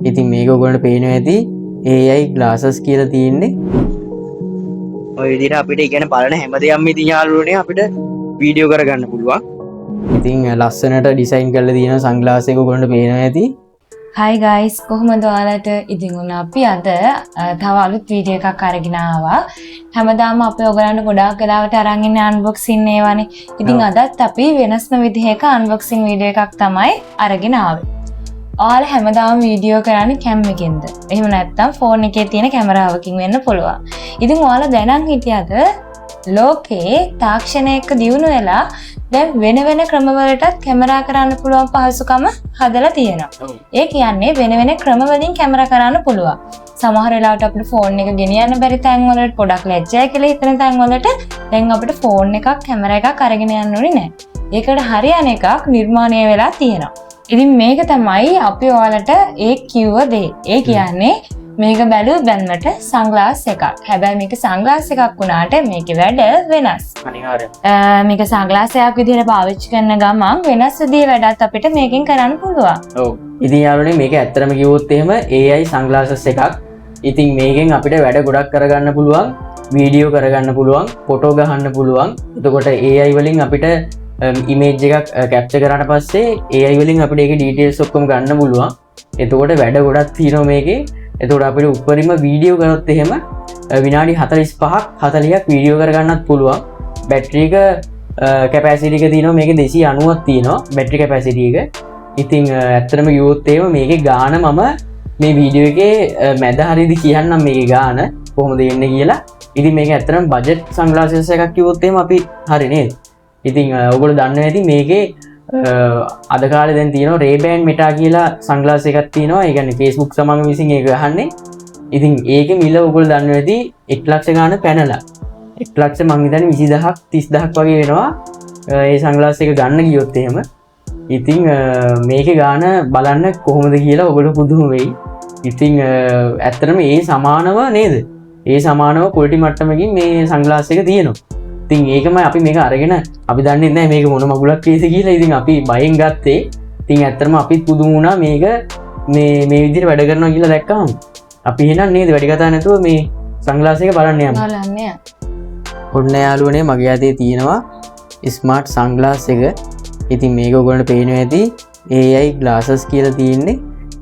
ඉතින් මේක ඔයගොල්ලන්ට පේනවා ඇති AI glasses කියලා තියෙන්නේ. ඔය විදිහට අපිට ඒ කියන්නේ බලන හැම දෙයක්ම ඉතින් යාළුවනේ අපිට වීඩියෝ කරගන්න පුළුවන්. ඉතින් ලස්සනට ඩිසයින් කරලා තියෙන සන්ග්ලාස් එක ඔයගොල්ලන්ට පේනවා ඇති. හයි ගයිස්, කොහොමද ඔයාලට? ඉතින් ඔන්න අපි අද තව අලුත් වීඩියෝ එකක් අරගෙන ආවා. හැමදාම අපි ඔයගලන්ට ගොඩාක් වෙලාවට අරන් ඉන්නේ අන්බොක්සින් ඒවානේ. ඉතින් අදත් අපි වෙනස්ම විදිහක අන්බොක්සින් වීඩියෝ එකක් තමයි අරගෙන ආවේ. ඔයාලා හැමදාම වීඩියෝ කරන්නේ කැම් එකෙන්ද? එහෙම නැත්නම් ෆෝන් එකේ තියෙන කැමරාවකින් වෙන්න පුළුවන්. ඉතින් ඔයාලා දැනන් හිටියද ලෝකේ තාක්ෂණය එක්ක දියුණු වෙලා දැන් වෙන වෙන ක්‍රමවලටත් කැමරා කරන්න පුළුවන් පහසුකම හදලා තියෙනවා. ඒ කියන්නේ වෙන වෙන ක්‍රම වලින් කැමරා කරන්න පුළුවන්. සමහර වෙලාවට අපිට ෆෝන් එක ගෙනියන්න බැරි තැන් වලට, පොඩක් ලැජ්ජයි කියලා හිතන තැන් වලට දැන් අපිට ෆෝන් එකක් කැමරා එකක් අරගෙන යන්න ඕනේ නෑ. ඒකට හරියන එකක් නිර්මාණය වෙලා තියෙනවා. ඉතින් මේක තමයි අපි ඔයාලට ඒ කිව්ව දේ. ඒ කියන්නේ මේක බැලුව බැලමට සන්ග්ලාස් එකක්. හැබැයි මේක සන්ග්ලාස් එකක් වුණාට මේකේ වැඩ වෙනස්. අනිවාර්යයෙන්. මේක සන්ග්ලාස් එකක් විදිහට පාවිච්චි කරන ගමන් වෙනස් විදිහේ වැඩත් අපිට මේකෙන් කරන්න පුළුවන්. ඔව්. ඉතින් යාළුවනේ මේක ඇත්තටම කිව්වොත් එහෙම AI sunglasses එකක්. ඉතින් මේකෙන් අපිට වැඩ ගොඩක් කරගන්න පුළුවන්, වීඩියෝ කරගන්න පුළුවන්, ෆොටෝ ගහන්න පුළුවන්. එතකොට AI වලින් අපිට ඉමේජ් එකක් කැප්චර් කරාට පස්සේ AI වලින් අපිට ඒකේ ඩීටේල්ස් ඔක්කොම ගන්න පුළුවන්. එතකොට වැඩ ගොඩක් තියෙනවා මේකේ. එතකොට අපිට උපරිම වීඩියෝ කරොත් එහෙම විනාඩි 45ක් 40ක් වීඩියෝ කරගන්නත් පුළුවන්. බැටරි එක කැපැසිටි එක තියෙනවා මේකේ 290ක් තියෙනවා බැටරි කැපැසිටි එක. ඉතින් ඇත්තටම කිව්වොත් එහෙම මේකේ ගාන මම මේ වීඩියෝ එකේ මැද හරියදි කියන්නම් මේකේ ගාන කොහොමද එන්නේ කියලා. ඉතින් මේක ඇත්තටම බජට් සන්ග්ලාසස් එකක් කිව්වොත් එහෙම අපි හරි නේද? ඉතින් ඔයගොල්ලෝ දන්නවා ඇති මේකේ අද කාලේ දැන් තියෙනවා Ray-Ban Meta කියලා සන්ග්ලාස් එකක් තියෙනවා. ඒ කියන්නේ Facebook සමග විසින් ඒක ගහන්නේ. ඉතින් ඒකේ මිල ඔයගොල්ලෝ දන්නවා ඇති එක් ලක්ෂ ගාන පැනලා. එක් ලක්ෂ මං හිතන්නේ විසිදහක් තිස්දහක් වගේ වෙනවා ඒ සන්ග්ලාස් එක ගන්න ගියොත් එහෙම. ඉතින් මේකේ ගාන බලන්න කොහොමද කියලා ඔයගොල්ලෝ පුදුම වෙයි. ඉතින් ඇත්තටම ඒ සමානව නේද? ඒ සමානව ක්වොලිටි මට්ටමකින් මේ සන්ග්ලාස් එක තියෙනවා. ඉතින් ඒකම අපි මේක අරගෙන අපි දන්නේ නැහැ මේක මොන මගුලක් වේද කියලා. ඉතින් අපි බයෙන් ගත්තේ. ඉතින් ඇත්තටම අපිත් පුදුම වුණා මේක මේ විදිහට වැඩ කරනවා කියලා දැක්කහම. අපි එහෙනම් නේද වැඩි කතා නැතුව මේ සන්ග්ලාස් එක බලන්න යමු. බලන්න යමු. ඔන්න යාළුවනේ මගේ අතේ තියෙනවා ස්මාර්ට් සන්ග්ලාස් එක. ඉතින් මේක ඔයගොල්ලන්ට පේනවා ඇති AI glasses කියලා තියෙන්නේ.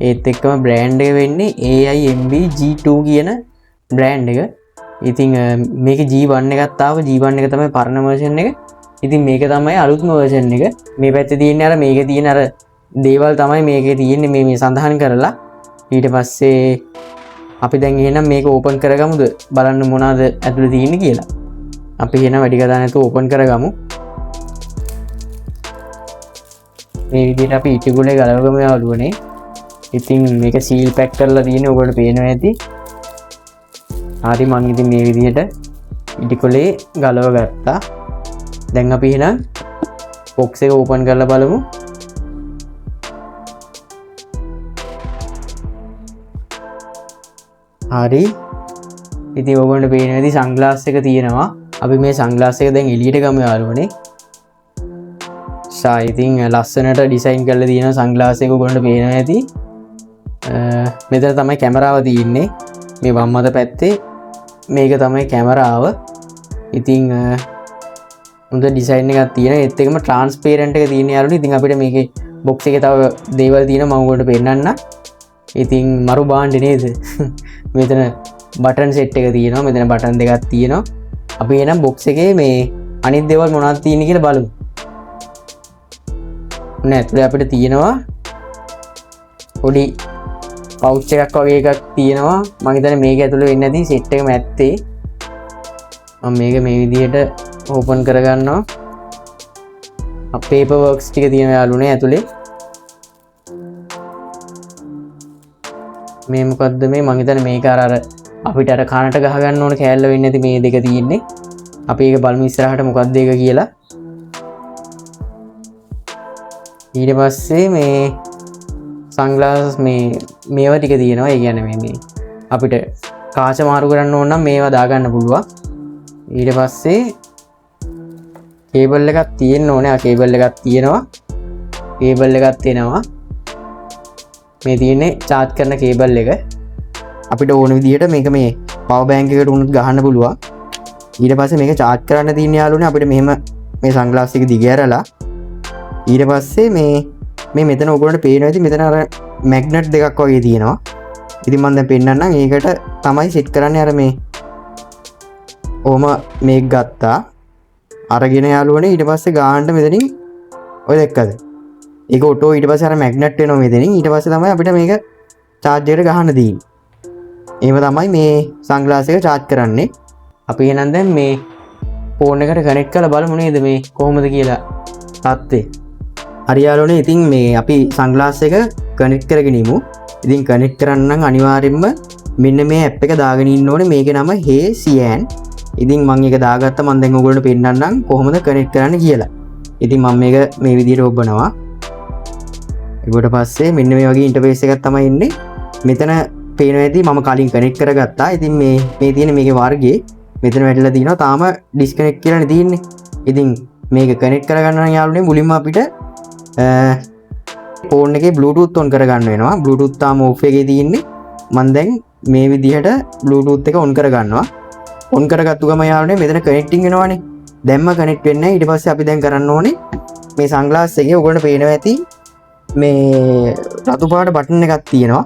ඒත් එක්කම බ්‍රෑන්ඩ් එක වෙන්නේ AIMB G2 කියන බ්‍රෑන්ඩ් එක. ඉතින් මේක G1 එකත් ආව. G1 එක තමයි පරණ වර්ෂන් එක. ඉතින් මේක තමයි අලුත්ම වර්ෂන් එක. මේ පැත්තේ තියෙන්නේ අර මේකේ තියෙන අර දේවල් තමයි මේකේ තියෙන්නේ මේ සඳහන් කරලා. ඊට පස්සේ අපි දැන් එහෙනම් මේක ඕපන් කරගමුද බලන්න මොනවාද ඇතුලේ තියෙන්නේ කියලා. අපි එහෙනම් වැඩි කතා නැතුව ඕපන් කරගමු. මේ විදිහට අපි ඉටිගුලේ ගලවගමු යාළුවනේ. ඉතින් මේක සීල් පැක් කරලා තියෙන්නේ ඔයගොල්ලෝ පේනවා ඇති. හරි මං ඉතින් මේ විදිහට ඉටිකොලේ ගලව ගත්තා. දැන් අපි එහෙනම් බොක්ස් එක ඕපන් කරලා බලමු. හරි ඉතින් ඔයගොල්ලන්ට පේනවා ඇති සන්ග්ලාස් එක තියෙනවා. අපි මේ සන්ග්ලාස් එක දැන් එළියට ගමු යාළුවනේ. ඉතින් ලස්සනට ඩිසයින් කරලා තියෙන සන්ග්ලාස් එක ඔයගොල්ලන්ට පේනවා ඇති. මෙතන තමයි කැමරාව තියෙන්නේ. මේ වම් අත පැත්තේ මේක තමයි කැමරාව. ඉතින් හොඳ ඩිසයින් එකක් තියෙන. ඒත් එක්කම ට්‍රාන්ස්පේරන්ට් එක තියෙන යාළුවනේ. ඉතින් අපිට මේකේ බොක්ස් එකේ තව දේවල් තියෙනවා මම ඔයගොල්ලන්ට පෙන්නන්න. ඉතින් මරු භාණ්ඩේ නේද? මෙතන බටන් සෙට් එක තියෙනවා. මෙතන බටන් දෙකක් තියෙනවා. අපි එහෙනම් බොක්ස් එකේ මේ අනිත් දේවල් මොනවද තියෙන්නේ කියලා බලමු. ඔන්න ඇතුලේ අපිට තියෙනවා පොඩි පවුච් එකක් වගේ එකක් තියෙනවා. මං හිතන්නේ මේක ඇතුලේ වෙන්නේ නැති සෙට් එකම ඇත්තේ. මම මේක මේ විදිහට ඕපන් කරගන්නවා. පේපර් වර්ක්ස් ටික තියෙනවා යාළුවනේ ඇතුලේ. මේ මොකද්ද මේ? මං හිතන්නේ මේක අර අපිට අර කනට ගහ ගන්න ඕන කෑල්ල වෙන්නේ නැති මේ දෙක තියෙන්නේ. අපි ඒක බලමු ඉස්සරහට මොකද්ද ඒක කියලා. ඊට පස්සේ මේ සන්ග්ලාස් මේවා ටික තියෙනවා. ඒ කියන්නේ මේ අපිට කාච මාරු කරන්න ඕන නම් මේවා දාගන්න පුළුවන්. ඊට පස්සේ කේබල් එකක් තියෙන්න ඕනේ. ආ, කේබල් එකක් තියෙනවා. කේබල් එකක් තියෙනවා. මේ තියෙන්නේ චාර්ජ් කරන කේබල් එක. අපිට ඕන විදිහට මේක මේ පවර් බැංක් එකට උනත් ගහන්න පුළුවන්. ඊට පස්සේ මේක චාර්ජ් කරන්න තියෙන යාළුවනේ අපිට මෙහෙම මේ සන්ග්ලාස් එක දිග ඇරලා ඊට පස්සේ මේ මෙතන ඔයගොල්ලන්ට පේනවා ඇති මෙතන අර මැග්නට් දෙකක් වගේ තියෙනවා. ඉතින් මම දැන් පෙන්නන්නම් ඒකට තමයි සෙට් කරන්නේ. අර මේ ඔහොම මේක ගත්තා අරගෙන යාළුවනේ ඊට පස්සේ ගානට මෙතනින් ඔය දැක්කද ඒක ඔටෝ ඊට පස්සේ අර මැග්නට් වෙනවා මෙතනින්. ඊට පස්සේ තමයි අපිට මේක චාර්ජ් එකට ගහන්න තියෙන්නේ. එහෙම තමයි මේ සන්ග්ලාස් එක චාර්ජ් කරන්නේ. අපි එහෙනම් දැන් මේ ෆෝන් එකට කනෙක්ට් කරලා බලමු නේද මේ කොහොමද කියලා තත්ත්වේ. හරි යාළුවනේ, ඉතින් මේ අපි සන්ග්ලාස් එක කනෙක්ට් කරගෙන ඉමු. ඉතින් කනෙක්ට් කරන්න නම් අනිවාර්යයෙන්ම මෙන්න මේ ඇප් එක දාගෙන ඉන්න ඕනේ. මේකේ නම Hey Cyan. ඉතින් මං ඒක දාගත්තා. මං දැන් ඔයගොල්ලන්ට පෙන්නන්නම් කොහොමද කනෙක්ට් කරන්න කියලා. ඉතින් මං මේක මේ විදිහට ඔබනවා. ඊට පස්සේ මෙන්න මේ වගේ ඉන්ටර්ෆේස් එකක් තමයි එන්නේ. මෙතන පේනවා ඇති මම කලින් කනෙක්ට් කරගත්තා. ඉතින් මේ තියෙන මේකේ වර්ගය මෙතන වැටිලා තිනවා. තාම ඩිස්කනෙක්ට් කියලානේ තියෙන්නේ. ඉතින් මේක කනෙක්ට් කරගන්න නම් යාළුවනේ මුලින්ම අපිට ෆෝන් එකේ Bluetooth on කරගන්න වෙනවා. Bluetooth තාම ඔෆ් එකේ තියෙන්නේ. මං දැන් මේ විදිහට Bluetooth එක ඔන් කරගන්නවා. ඔන් කරගත්තු ගමන් යාළුවනේ මෙතන කනෙක්ටිං වෙනවනේ. දැම්ම කනෙක්ට් වෙන්නේ නැහැ. ඊට පස්සේ අපි දැන් කරන්න ඕනේ මේ සන්ග්ලාස් එකේ ඔයගොල්ලන්ට පේනවා ඇති මේ රතු පාට බටන් එකක් තියෙනවා.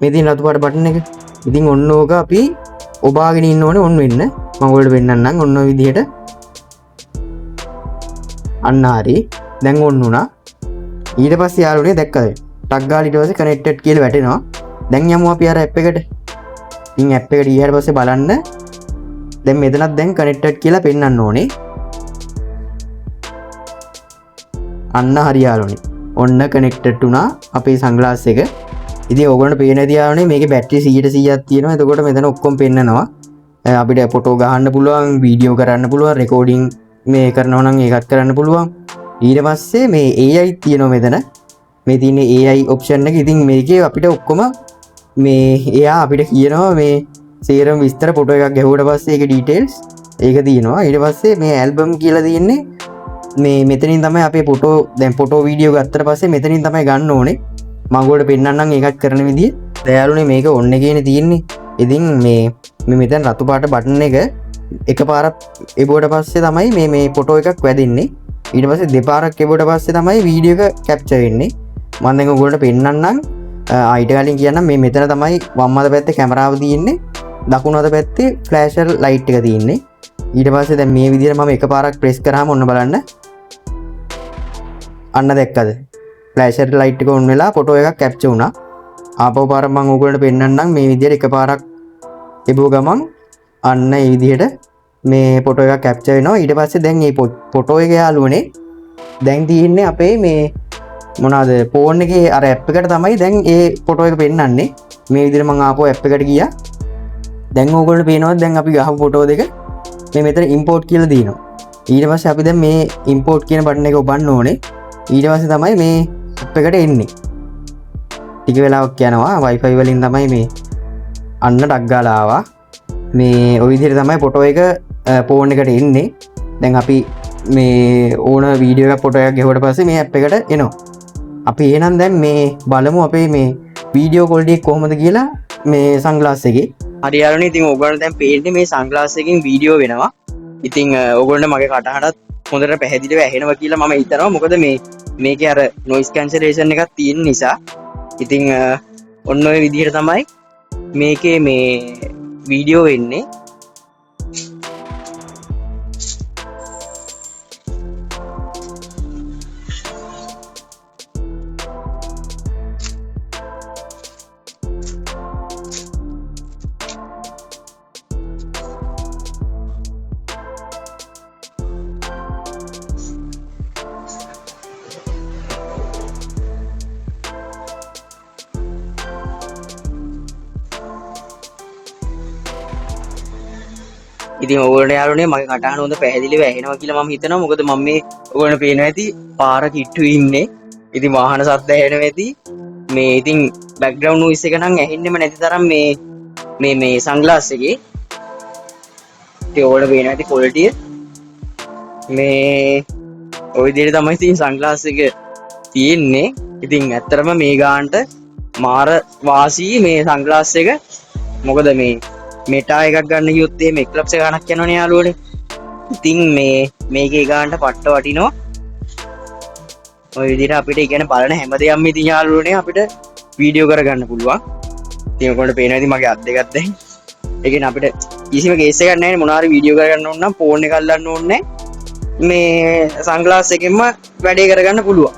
මේ තියෙන රතු පාට බටන් එක. ඉතින් ඔන්න ඕක අපි ඔබාගෙන ඉන්න ඕනේ ඔන් වෙන්න. මම ඔයගොල්ලන්ට පෙන්නන්නම් ඔන්න ඔය විදිහට. අන්න හරි. දැන් ඔන් වුණා. ඊට පස්සේ යාළුවනේ දැක්කද? ටක් ගාලා ඊට පස්සේ කනෙක්ටඩ් කියලා වැටෙනවා. දැන් යමු අපි අර ඇප් එකට. ඉතින් ඇප් එකට ගියාට පස්සේ බලන්න දැන් මෙතනත් දැන් කනෙක්ටඩ් කියලා පෙන්වන්න ඕනේ. අන්න හරි යාළුවනේ. ඔන්න කනෙක්ටඩ් වුණා අපේ සන්ග්ලාස් එක. ඉතින් ඔයගොල්ලන්ට පේන ඇති යාළුවනේ මේකේ බැටරි සීයට සීයක් තියෙනවා. එතකොට මෙතන ඔක්කොම පෙන්නනවා. අපිට ෆොටෝ ගහන්න පුළුවන්, වීඩියෝ කරන්න පුළුවන්, රෙකෝඩින් මේ කරනවා නම් ඒකත් කරන්න පුළුවන්. ඊට පස්සේ මේ AI තියෙනවා මෙතන. මේ තියෙන AI option එක. ඉතින් මේකේ අපිට ඔක්කොම මේ එයා අපිට කියනවා මේ සේරම විස්තර ෆොටෝ එකක් ගැහුවට පස්සේ ඒකේ ඩීටේල්ස් ඒක තියෙනවා. ඊට පස්සේ මේ ඇල්බම් කියලා තියෙන්නේ මේ මෙතනින් තමයි අපේ ෆොටෝ දැන් ෆොටෝ වීඩියෝ ගත්තට පස්සේ මෙතනින් තමයි ගන්න ඕනේ. මම ඔයගොල්ලන්ට පෙන්නන්නම් ඒකත් කරන විදිය. දයාලුනේ මේක ඔන් එකේනේ තියෙන්නේ. ඉතින් මේ මෙතන රතු පාට බටන් එක එකපාරක් එබුවට පස්සේ තමයි මේ ෆොටෝ එකක් වැදෙන්නේ. ඊට පස්සේ දෙපාරක් එබුවට පස්සේ තමයි වීඩියෝ එක කැප්චර් වෙන්නේ. මම දැන් ඔයගොල්ලන්ට පෙන්නන්නම්. ඊට කලින් කියන්නම් මේ මෙතන තමයි වම් අත පැත්තේ කැමරාව තියෙන්නේ. දකුණු අත පැත්තේ ෆ්ලෑෂර් ලයිට් එක තියෙන්නේ. ඊට පස්සේ දැන් මේ විදිහට මම එකපාරක් ප්‍රෙස් කරාම ඔන්න බලන්න. අන්න දැක්කද? ෆ්ලෑෂර් ලයිට් එක ඔන් වෙලා ෆොටෝ එකක් කැප්චර් වුණා. ආපහු පාරක් මම ඔයගොල්ලන්ට පෙන්නන්නම් මේ විදිහට එකපාරක් එබුව ගමන් අන්න ඒ විදිහට මේ ෆොටෝ එකක් කැප්චර් වෙනවා. ඊට පස්සේ දැන් මේ ෆොටෝ එක යාළුවනේ දැන් තියෙන්නේ අපේ මේ මොනවාද ෆෝන් එකේ අර ඇප් එකට තමයි දැන් ඒ ෆොටෝ එක පෙන්නන්නේ. මේ විදිහට මං ආපහු ඇප් එකට ගියා. දැන් ඕගොල්ලන්ට පේනවා දැන් අපි ගහපු ෆොටෝ දෙක මේ මෙතන ඉම්පෝට් කියලා තියෙනවා. ඊට පස්සේ අපි දැන් මේ ඉම්පෝට් කියන බටන් එක ඔබන්න ඕනේ. ඊට පස්සේ තමයි මේ ඇප් එකට එන්නේ. ටික වෙලාවක් යනවා Wi-Fi වලින් තමයි මේ අන්න ටක් ගාලා ආවා. මේ ඔය විදිහට තමයි ෆොටෝ එක ෆෝන් එකට එන්නේ. දැන් අපි මේ ඕන වීඩියෝ එකක් ෆොටෝ එකක් ගැහුවට පස්සේ මේ ඇප් එකට එනවා. අපි එහෙනම් දැන් මේ බලමු අපේ මේ වීඩියෝ ක්වොලිටි එක කොහොමද කියලා මේ සන්ග්ලාස් එකේ. හරි යාළුවනේ, ඉතින් ඔයගොල්ලන්ට දැන් පේන්නේ මේ සන්ග්ලාස් එකෙන් වීඩියෝ වෙනවා. ඉතින් ඔයගොල්ලන්ට මගේ කටහඬත් හොඳට පැහැදිලිව ඇහෙනවා කියලා මම හිතනවා. මොකද මේකේ අර නොයිස් කැන්සලේෂන් එකක් තියෙන නිසා. ඉතින් ඔන්න ඔය විදිහට තමයි මේකේ මේ වීඩියෝ වෙන්නේ. ඉතින් ඔයගොල්ලන්ට යාළුවනේ මගේ කටහඬ හොඳ පැහැදිලිව ඇහෙනවා කියලා මම හිතනවා. මොකද මම මේ ඔයගොල්ලන්ට පේනවා ඇති පාර කිට්ටු ඉන්නේ. ඉතින් වාහන සද්ද ඇහෙනවා ඇති. මේ ඉතින් බැක්ග්‍රවුන්ඩ් නොයිස් එක නම් ඇහෙන්නෙම නැති තරම් මේ සන්ග්ලාස් එකේ. ඉතින් ඔයගොල්ලන්ට පේනවා ඇති ක්වොලිටිය. මේ ඔය විදිහට තමයි ඉතින් සන්ග්ලාස් එක තියෙන්නේ. ඉතින් ඇත්තටම මේ ගානට මාර වාසී මේ සන්ග්ලාස් එක. මොකද මේ මෙටා එකක් ගන්න ගියොත් එහෙම 1 ලක්ෂ ගණක් යනවනේ යාළුවනේ. ඉතින් මේ මේකේ ගානට පට්ට වටිනවා. ඔය විදිහට අපිට ඒ කියන්නේ බලන හැම දෙයක්ම ඉතින් යාළුවනේ අපිට වීඩියෝ කරගන්න පුළුවන්. ඉතින් ඔයගොල්ලන්ට පේනවා ඉතින් මගේ අත් දෙකක් දැන්. ඒ කියන්නේ අපිට කිසිම කේස් එකක් නැහැ නේ. මොනවා හරි වීඩියෝ කරගන්න ඕන නම් ෆෝන් එක අල්ලන්න ඕනේ නැහැ. මේ සන්ග්ලාස් එකෙන්ම වැඩේ කරගන්න පුළුවන්.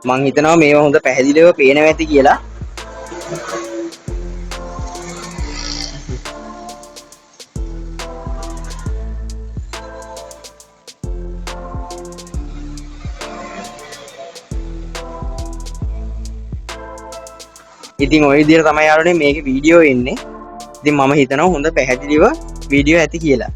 මං හිතනවා මේවා හොඳ පැහැදිලිව පේනවා ඇති කියලා. ඉතින් ඔය විදිහට තමයි යාළුවනේ මේකේ වීඩියෝ එන්නේ. ඉතින් මම හිතනවා හොඳ පැහැදිලිව වීඩියෝ ඇති කියලා.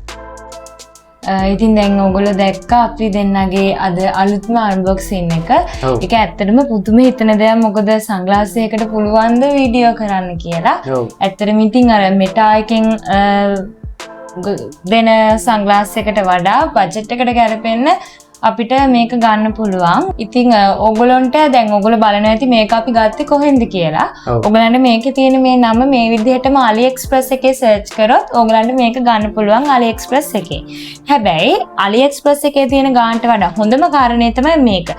ඉතින් දැන් ඔයගොල්ලෝ දැක්කා අපි දෙන්නගේ අද අලුත්ම අන්බොක්සින් එක. ඒක ඇත්තටම පුදුම හිතෙන දෙයක්. මොකද සන්ග්ලාස් එකකට පුළුවන් ද වීඩියෝ කරන්න කියලා. ඇත්තටම ඉතින් අර මෙටා එකෙන් දෙන සන්ග්ලාස් එකට වඩා බජට් එකට ගැලපෙන්න අපිට මේක ගන්න පුළුවන්. ඉතින් ඕගොල්ලන්ට දැන් ඕගොල්ලෝ බලනවා ඇති මේක අපි ගත්තේ කොහෙන්ද කියලා. ඕගොල්ලන්ට මේකේ තියෙන මේ නම මේ විදිහටම AliExpress එකේ සර්ච් කරොත් ඕගොල්ලන්ට මේක ගන්න පුළුවන් AliExpress එකේ. හැබැයි AliExpress එකේ තියෙන ගානට වඩා හොඳම කාරණේ තමයි මේක.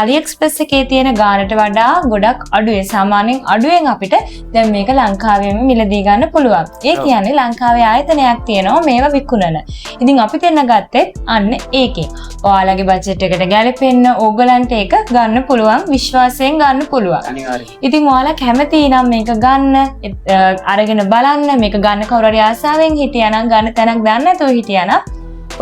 AliExpress එකේ තියෙන ගානට වඩා ගොඩක් අඩුවේ, සාමාන්‍යයෙන් අඩුවෙන් අපිට දැන් මේක ලංකාවේම මිලදී ගන්න පුළුවන්. ඒ කියන්නේ ලංකාවේ ආයතනයක් තියෙනවා මේවා විකුණන. ඉතින් අපි දෙන්න ගත්තෙත් අන්න ඒකෙන්. ඔයාලගේ බජට් එකට ගැලපෙන්න ඕගලන්ට ඒක ගන්න පුළුවන්, විශ්වාසයෙන් ගන්න පුළුවන්. ඉතින් ඔයාලා කැමති නම් මේක ගන්න, අරගෙන බලන්න. මේක ගන්න කවුරු හරි ආසාවෙන් හිටියා නම්, ගන්න තැනක් දන්නේ නැතුව හිටියා නම්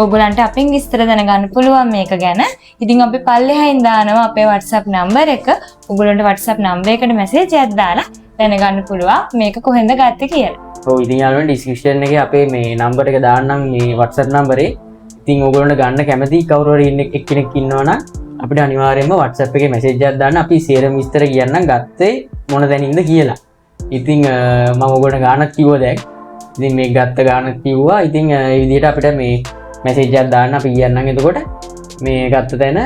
ඕගොල්ලන්ට අපෙන් විස්තර දැනගන්න පුළුවන් මේක ගැන. ඉතින් අපි පල්ලෙහායින් දානවා අපේ WhatsApp number එක. ඕගොල්ලන්ට WhatsApp number එකට මැසේජ් එකක් දාලා දැනගන්න පුළුවන් මේක කොහෙන්ද ගත්තේ කියලා. ඔව්, ඉතින් යාළුවනේ ඩිස්ක්‍රිප්ෂන් එකේ අපේ මේ නම්බර් එක දාන්නම්, මේ WhatsApp number එක. ඉතින් ඕගොල්ලන්ට ගන්න කැමති කවුරු හරි ඉන්න එක්කෙනෙක් ඉන්නවා නම් අපිට අනිවාර්යයෙන්ම WhatsApp එකේ මැසේජ් එකක් දාන්න. අපි සියලුම විස්තර කියන්නම් ගත්තේ මොන තැනින්ද කියලා. ඉතින් මම ඕගොල්ලන්ට ගානක් කිව්වා දැන්. ඉතින් මේ ගත්ත ගානක් කිව්වා. ඉතින් ඒ විදිහට අපිට මේ මැසේජ් එකක් දාන්න අපි කියන්නම් එතකොට මේ ගත්ත තැන.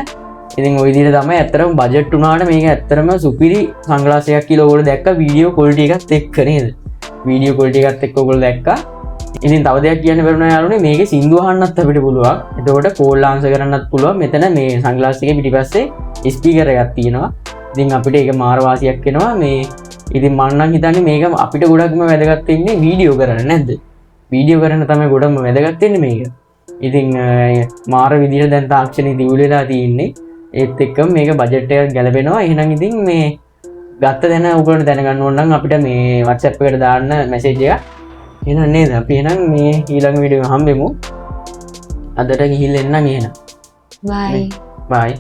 ඉතින් ওই විදිහට තමයි ඇත්තටම බජට් වුණාට මේක ඇත්තටම සුපිරි සන්ග්ලාස් එකක් කියලා ඕගොල්ලෝ දැක්කා. වීඩියෝ ක්වොලිටි එකත් එක්ක නේද? වීඩියෝ ක්වොලිටි එකත් එක්ක ඕගොල්ලෝ දැක්කා. ඉතින් තව දෙයක් කියන්න බැරුණා යාළුවනේ, මේකේ සින්දු අහන්නත් අපිට පුළුවන්. එතකොට කෝල් ආන්සර් කරන්නත් පුළුවන්. මෙතන මේ සන්ග්ලාස් එකේ පිටිපස්සේ ස්පීකර් එකක් තියෙනවා. ඉතින් අපිට ඒක මාර වාසියක් වෙනවා මේ. ඉතින් මං නම් හිතන්නේ මේක අපිට ගොඩක්ම වැදගත් වෙන්නේ වීඩියෝ කරන්න නැද්ද? වීඩියෝ කරන්න තමයි ගොඩක්ම වැදගත් වෙන්නේ මේක. ඉතින් මාර විදිහට දැන් තාක්ෂණي දියුණු වෙලා තියෙන්නේ. ඒත් එක්කම මේක බජට් එකක් ගැලපෙනවා. එහෙනම් ඉතින් මේ ගත්ත දැන ඔයගොල්ලන්ට දැනගන්න ඕන නම් අපිට මේ WhatsApp එකට දාන්න මැසේජ් එකක්. එහෙනම් නේද? අපි එහෙනම් මේ ඊළඟ වීඩියෝ එක හම්බෙමු. අදට ගිහිල්ලා එන්නම් එහෙනම්. බයි. බයි.